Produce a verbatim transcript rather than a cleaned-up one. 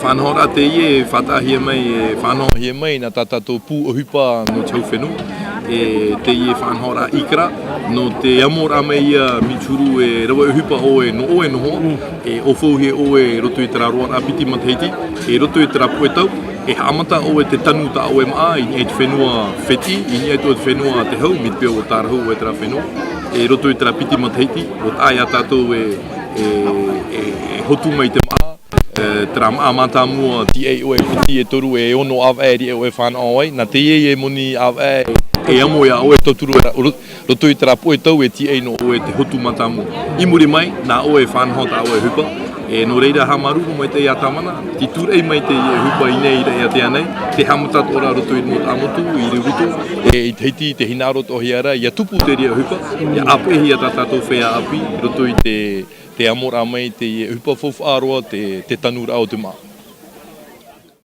Faʻanahoraʻa teie e faʻataʻahia mai, e faʻanahohia mai nā tā tātou pū ʻohipa nō te hau fenua. E teie faʻanahoraʻa ʻīkara, nō te amoraʻa mai ia Mitsuru e rave ʻohipa ʻoe nō ʻoe noa, e ʻaufauhia ʻoe i roto i terā roaraʻa piti matahiti, i roto i terā puʻe tau, e haʻamata ʻoe te tanu tā ʻoe māʻa i niʻa i te fenua fētiʻi, i niʻa i tō te fenua te hau, mai te peu ʻua tārahu ʻoe terā fenua, i roto i terā piti matahiti, ʻua taʻa ia tātou e, e, e, e hotu mai te māʻa, e, terā māʻa mātāmua, tīaʻi ʻoe e piti e toru e ono ʻāvaʻe e riʻi ʻoe e fānaʻo ai, nā teie e moni ʻāvaʻe e amo ia ʻoe e tauturu ra-, ro-, roto i terā puʻe tau e tīaʻi nō ʻoe te hotu mātāmua. I muri mai, nā ʻoe e faʻanaho tā ʻoe ʻohipa, e nō reira haʻamāuruuru maitaʻi ia Tāvana, tē tūraʻi mai teie ʻohipa i ʻō nei i Raʻiātea nei, tē haʻamata atoʻa ra roto i Rimotaʻa Motu, i Riurutu, e i Tahiti, tē hinaʻaro atoʻahia ra, ʻia tupu terā ʻohipa, ʻia ʻāpeʻehia tā tātou feiā ʻāpī, roto i te, te amoraʻa mai teie ʻohipa faufaʻa roa, te, te tanuraʻa o te māʻa.